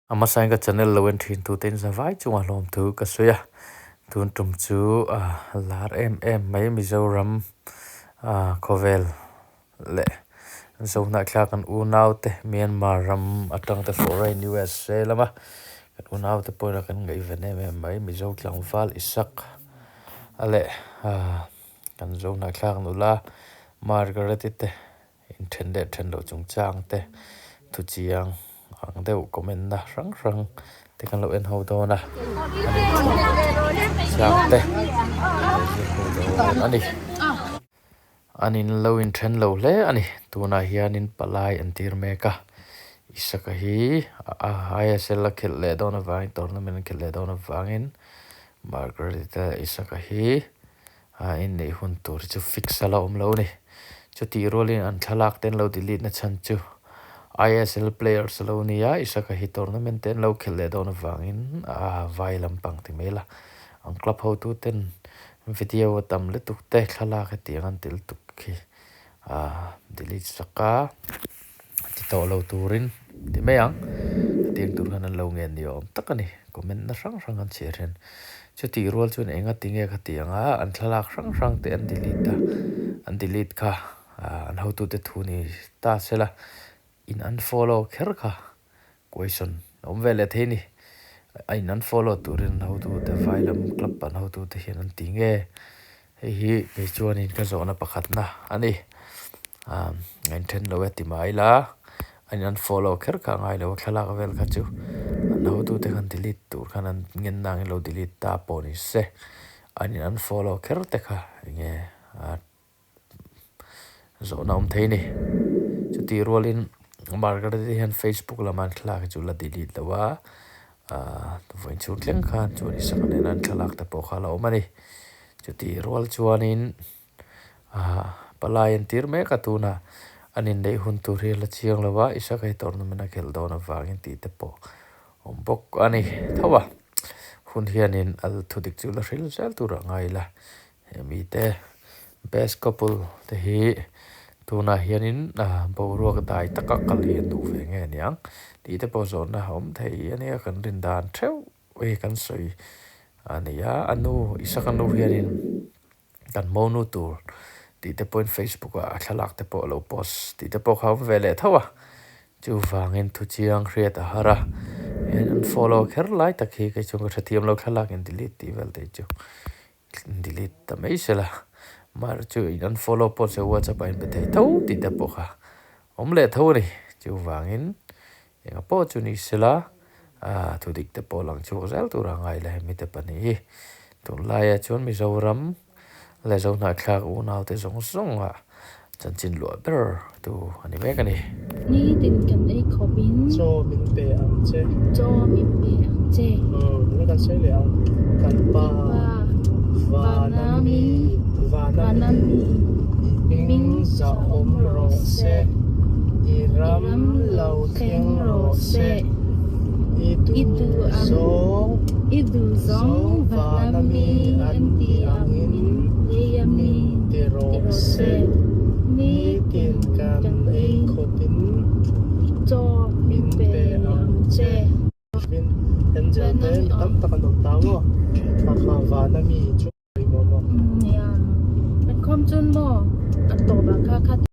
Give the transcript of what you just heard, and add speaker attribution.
Speaker 1: A hmasain ka channel lo en thin tute in zavai chungah hlawm thu ka sawi a, tun tum chu lar em em mai Mizoram khawvel leh Zohnahthlak kan unau te Myanmar ram atang te foreign USA lama kan unau te pawhin a kan ngaihven em em mai Mizo tlangval Isak a leh kan Zohnahthlak nula Margaret-i te Inthen leh then loh chungchang te thu chiang ang deuh comment na hrang hrang te kan lo en ho dawn a an inthen chang te kan lo zir ho dawn a ni. An in lo inthen lo hle a ni tunah hianin palai an tir mek a Isaka hi ISL a khelh leh dawn avangin tournament a khelh leh dawn avangin Margaret-a Isaka hi A inneih hun tur chu fix a la awm lo a ni. Chutih rualin an thlalak te an lo delete na chhan chu ISL players a lo ni a, Isaka hi tournament te an lo khelh leh dawn avangin a vai lampang ti mai la. An club hotu ten video a tam lutuk te thlalak hetiang an ti lutuk khi a delete sak a, ti tawh lo turin ti mai ang. Hetiang tur khan an lo ngen ni awm tak a ni. Comment na hrang hrang an chhiar hian chutih rual chuan enga tinge kha tih anga an thlalak hrang hrang te an delete a, an delete kha an hotute thu ni ta sela in unfollow kher kha question a awm ve leh thei a ni. A in unfollow turin an hotute vai lam club an hotute hian an ti nge. Hei hi kei chuanin ka zawhna pakhatna a ni. Aaa a inthen lo e ti mai ila a in unfollow kher kha a ngai lo a thlalak vel kha chu an hotute khan delete tur khan an ngen nang in lo delete ta pawh ni se an in unfollow kher te kha enge a zawhna awm thei a ni. Chutih rualin Margaret te hian Facebook lama an thlalak hi chu la delete lo a aaa vawiin chhung thleng khan chuan Isaka nena an thlalak te pawh kha a la awm a ni. Chutih rual chuanin aaa palai an tir mek a tunah an inneih hun tur hi a la chiang lo a Isaka hi tournament a khelh dawn avangin tih te pawh awm bawk a ni tho a. Hun hianin a thudik chu la hril zel tur a ngai la Hemi te best couple te hi tunah hianin boruak dai taka kal hi an duh ve nge aniang tih te pawh zawhna a awm thei a nia kan rin dan theuh hi kan sawi a ni a a nu Isaka nu hianin kan monu tur tih te pawhin facebook ah a thlalak te pawh a lo post tih te pawh kha a awm ve leh tho a chuvangin thu chiang hriat a har a hian an follow kher lai tak hi kei chuan ka hrethiam lo thlalak in delete tih vel te chu. Delete ta mai sela mar chu in unfollow pawh che whatsapp ah in pe thei tho tih te pawh kha awm leh tho a ni chuvangin enga pawh chu ni sela ah thu dik te pawh lang chhuak zel tur a ngai la hemi te pahnih hi tunlaiah chuan Mizoram leh Zohnahthlak unau te zawng zawng ah Chanchin luah ber tu a ni mek a ni.
Speaker 2: Nitin kan ei khawp in.
Speaker 3: Chaw min pe ang che.
Speaker 2: Chaw min pe ang che.
Speaker 3: Umm kan sawi leh ang. Kan pa vana mi vana mi i hming zahawm rawh se. I ram lo thleng rawh se. I duh zawng
Speaker 2: I duh zawng vana mi an ti angin lei a mi
Speaker 3: ti rawh se.